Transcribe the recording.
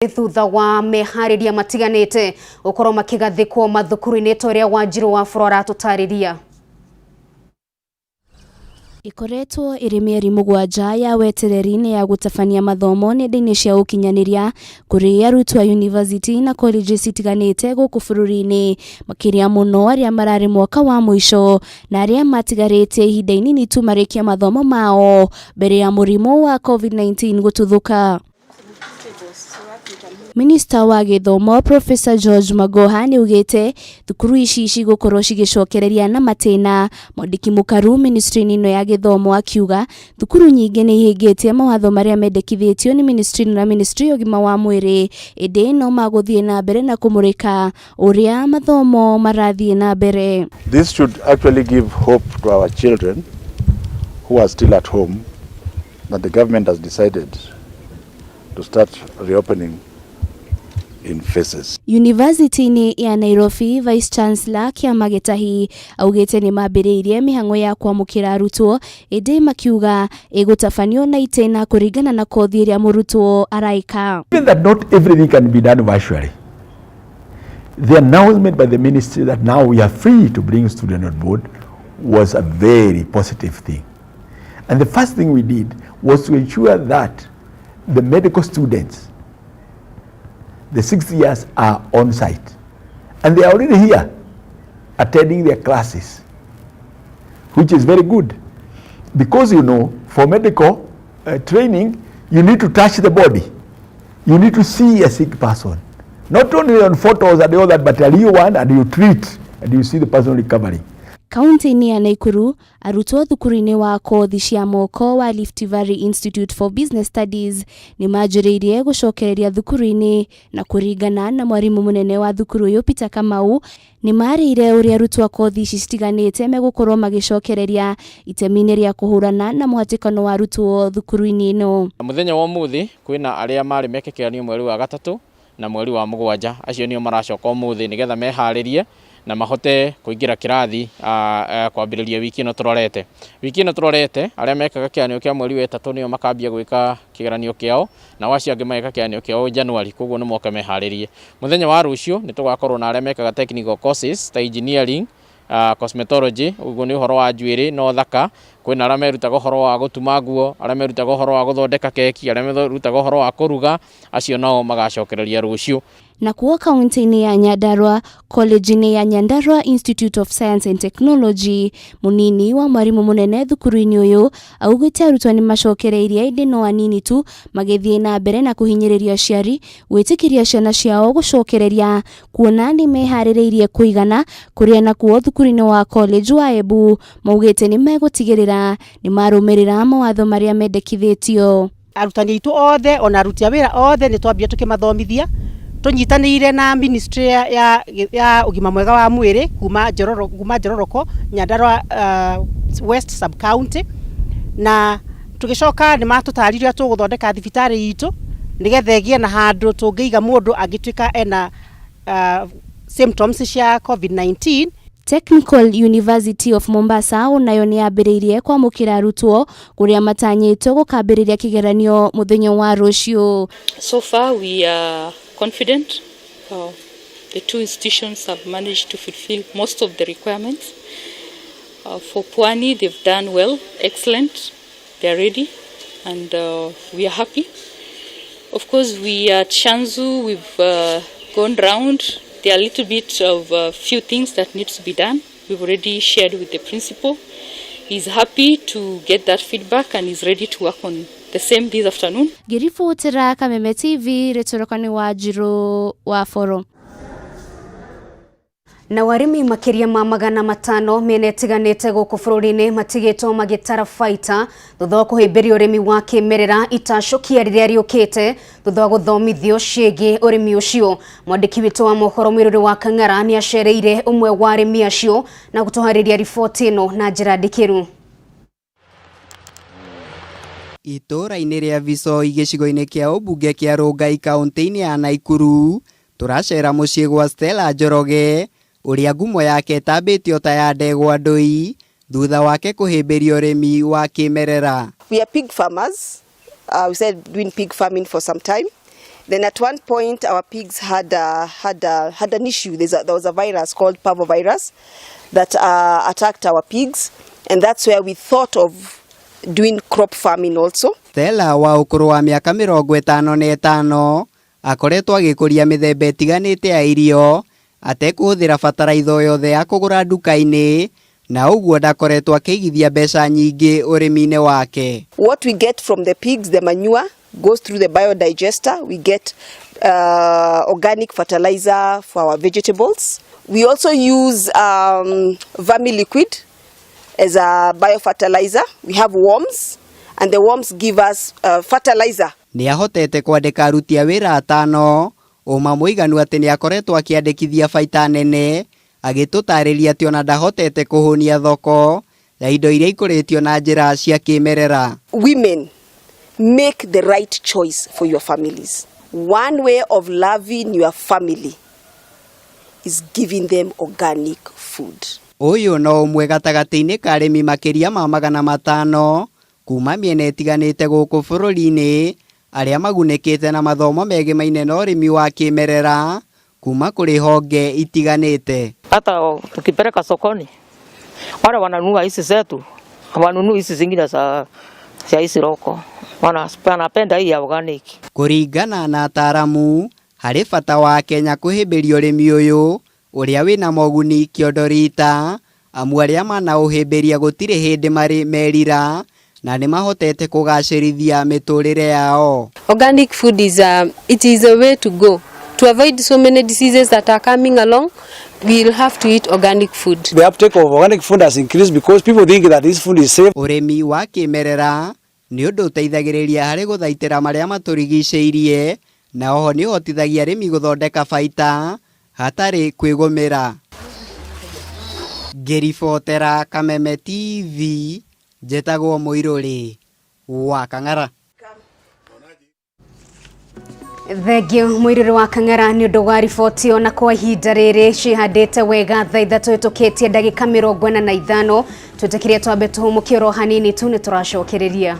Thutha wa meharĩria matiganĩte gũkorwo makĩgathĩkwo mathukuru-inĩ ta ũrĩa Wanjirũ wa Bũrũ aratũtarĩria. Ĩkoretwo ĩrĩ mĩeri 7 ya wetereri nĩ ya gũtabania mathomo nenda-inĩ cia ũkinyanĩria kũrĩ arutwo a university na colleges itiganĩte gũkũ bũrũri-inĩ, makĩria mũno arĩa mararĩ mwaka wa mũico na arĩa matigarĩte ihinda inini tu marĩkie mathomo mao mbere ya mũrimũ wa COVID-19 gũtuthũka. Minista wa gĩthomo Professor George Magoha nĩaugĩte thukuru ici cigũkorwo cigĩcokereria na matĩna. Mwandĩki mũkaru ministry-inĩ ĩno ya gĩthomo akiuga thukuru nyingĩ nĩ ihingĩtie mawatho marĩa mendekithĩtio nĩ ministry ĩno na ministry ya ũgima wa mwĩrĩ, ĩndĩ no magũthiĩ na mbere na kũmũrĩka ũrĩa mathomo marathiĩ na mbere. This should actually give hope to our children who are still at home that the government has decided to start reopening in phases. University-inĩ ya Nairobi, Vice Chancellor Kĩama Gĩtahi augĩte nĩ mambĩrĩirie mĩhang'o ya kwamũkĩra arutwo, ĩndĩ makiuga ĩgũtabanio na itĩna kũringana na kothi ĩrĩa mũrutwo araika. Given that not everything can be done virtually, the announcement by the ministry that now we are free to bring students on board was a very positive thing. And the first thing we did was to ensure that the medical students, the 6 years, are on site. And they are already here attending their classes, which is very good. Because for medical training, you need to touch the body. You need to see a sick person. Not only on photos and all that, but a real one, and you treat, and you see the person recovering. Kaunti-inĩ ya Naikuru, arutwo thukuru-inĩ wa kothi cia moko wa Rift Valley Institute for Business Studies nĩ manjĩrĩirie gũcokereria thukuru-inĩ, na kũringana na mwarimũ mũnene wa thukuru ũyũ Peter Kamau, nĩ marĩire ũrĩa arutwo a kothi ici citiganĩte megũkorwo magĩcokereria itemi-inĩ rĩa kũhũrana na mũhatĩkano wa arutwo thukuru-inĩ ĩno. Mũthenya wa ũmũthĩ kwĩna arĩa marĩ meke kĩgeranio mweri wa 3 na mweri wa 7, acio nĩo maracoka ũmũthĩ nĩgetha meharĩrie na mahote kũingĩra kĩrathi kwambĩrĩria wiki ĩno tũrorete. Wiki ĩno tũrorete, arĩa mekaga kĩgeranio kĩa mweri wa 3 nĩo makambia gwĩka kĩgeranio kĩao, nao acio angĩ mageka kĩgeranio kĩao January, koguo nĩ moke meharĩrie. Mũthenya wa rũciũ nĩ tũgakorwo na arĩa mekaga technical courses ta engineering, cosmetology, ũguo nĩ ũhoro wa njuĩrĩ na ũthaka. Kwĩna arĩa merutaga ũhoro wa gũtuma nguo, arĩa merutaga ũhoro wa gũthondeka keki, arĩa merutaga ũhoro wa kũruga, acio nao magacokereria rũciũ. Nakuo kaunti-inĩ ya Nyandarua, college-inĩ ya Nyandarua Institute of Science and Technology, mũnini wa mwarimũ mũnene thukuru-inĩ ũyũ augĩte arutwo nĩ macokereirie, ĩndĩ no anini tu magĩthiĩ na mbere na kũhinyĩrĩria aciari gwĩtĩkĩria ciana ciao gũcokereria, kuona nĩ meharĩrĩirie kũigana. Kũrĩa nakuo thukuru-inĩ wa college wa Embu maugĩte nĩ megũtigĩrĩra nĩ marũmĩrĩra mawatho marĩa mendekithĩtio. Arutani aitũ othe ona aruti a wĩra othe nĩ twambia tũkĩmathomithia tũnyitanĩire na ministry ya ũgima mwega wa mwĩrĩ kuma Njororoko, Nyandarua West sub county, na tũgĩcoka nĩ matũtarire ũrĩa tũgũthondeka thibitarĩ itũ nĩgetha ĩgĩe na handũ tũngĩiga mũndũ angĩtuĩka ena symptoms cia COVID-19. Technical University of Mombasa onayo nĩ yambĩrĩirie kwamũkĩra arutwo, kũrĩa matanyĩtwo gũkambĩrĩria kĩgeranio mũthenya wa rũciũ. So far we are confident. The two institutions have managed to fulfill most of the requirements. For Pwani, they've done well, excellent. They are ready and we are happy. Of course, we at Shanzu, we've gone round. There are a little bit of few things that needs to be done. We've already shared with the principal. He's happy to get that feedback and is ready to work on the same this afternoon. Ngĩribotera Kameme TV, rĩtũrũka nĩ Wanjirũ wa Boro. Na arĩmi makĩria ma 500 mĩena ĩtiganĩte gũkũ bũrũri-inĩ matigĩtwo magĩtara baita thutha wa kũhĩmbĩria ũrĩmi wa kĩmerera itacũkia rĩrĩa rĩũkĩte thutha wa gũthomithio ciĩgiĩ ũrĩmi ũcio. Mwandĩki witũ wa mohoro Mwĩrũrĩ wa Kang'ara nĩ acereire ũmwe wa arĩmi acio na gũtũharĩria riboti ĩno na njĩra ndikĩru. Itũũra-inĩ rĩa Visoi, gĩcigo-inĩ kĩa ũmbunge kĩa Rongai, kaunti-inĩ ya Naikuru, tũracera mũciĩ gwa Stella Njoroge, ũrĩa ngumo yake ĩtambĩtio ta ya ndegwa ndũi thutha wake kũhĩmbĩria ũrĩmi wa kĩmerera. We are pig farmers. We started doing pig farming for some time. Then at one point our pigs had an issue. There was a virus called parvovirus that attacked our pigs, and that's where we thought of doing crop farming also. Stella wa ũkũrũ wa mĩaka 55 akoretwo agĩkũria mĩthemba ĩtiganĩte ya irio atekũhũthĩra bataraitha o yothe ya kũgũra nduka-inĩ na ũguo ndakoretwo akĩigithia mbeca nyingĩ ũrĩmi-inĩ wake. What we get from the pigs, the manure, goes through the biodigester. We get organic fertilizer for our vegetables. We also use vermi-liquid as a biofertilizer. We have worms, and the worms give us fertilizer. Nĩ ahotete kwandĩka aruti a wĩra atano ũma mũiganu atĩ nĩ akoretwo akĩandĩkithia baita nene agĩtũtarĩria atĩ ona ndahotete kũhũnia thoko ya indo iria ikũrĩtio na njĩra cia kĩmerera. Women, make the right choice for your families. One way of loving your family is giving them organic food. Ũyũ no ũmwe gatagatĩ-inĩ ka arĩmi makĩria ma 500 kuma mĩena ĩtiganĩte gũkũ bũrũri-inĩ arĩa magunĩkĩte na mathomo megimaine na ũrĩmi wa kĩmerera kuma kũrĩ honge itiganĩte. Hata tukipeleka sokoni wale wananunua hizi zetu, hawanunui hizi zingine za hizi roko, wanapenda hii ya organic. Kũringana na ataramu harĩ bata wa Kenya kũhĩmbĩria ũrĩmi ũyũ ũrĩa wĩna moguni kĩondo rita amu arĩa manaũhĩmbĩria gũtirĩ hĩndĩ marĩ merira na nĩmahotete kũgacĩrithia mĩtũrĩre yao. Organic food is a way to go. To avoid so many diseases that are coming along, we'll have to eat organic food. The uptake of organic food has increased because people think that this food is safe. Ũrĩmi wa kĩmerera nĩ ũndũ ũteithagĩrĩria harĩ gũthaitĩra marĩa matũrigicĩirie na oho nĩ ũhotithagia arĩmi gũthondeka baita hatarĩ kwĩgũmĩra. Ngĩribotera Kameme TV njetagwo Mũirũrĩ wa Kang'ara. Thengiũ Mũirũrĩ wa Kang'ara nĩ ũndũ wa riboti ona kwa ihinda rĩrĩ cihandĩte wega thaa 3 hĩtũkĩtie ndagĩka 45 twĩtĩkĩrie twambe tũhũmũke oro hanini tu nĩ tũracokereria.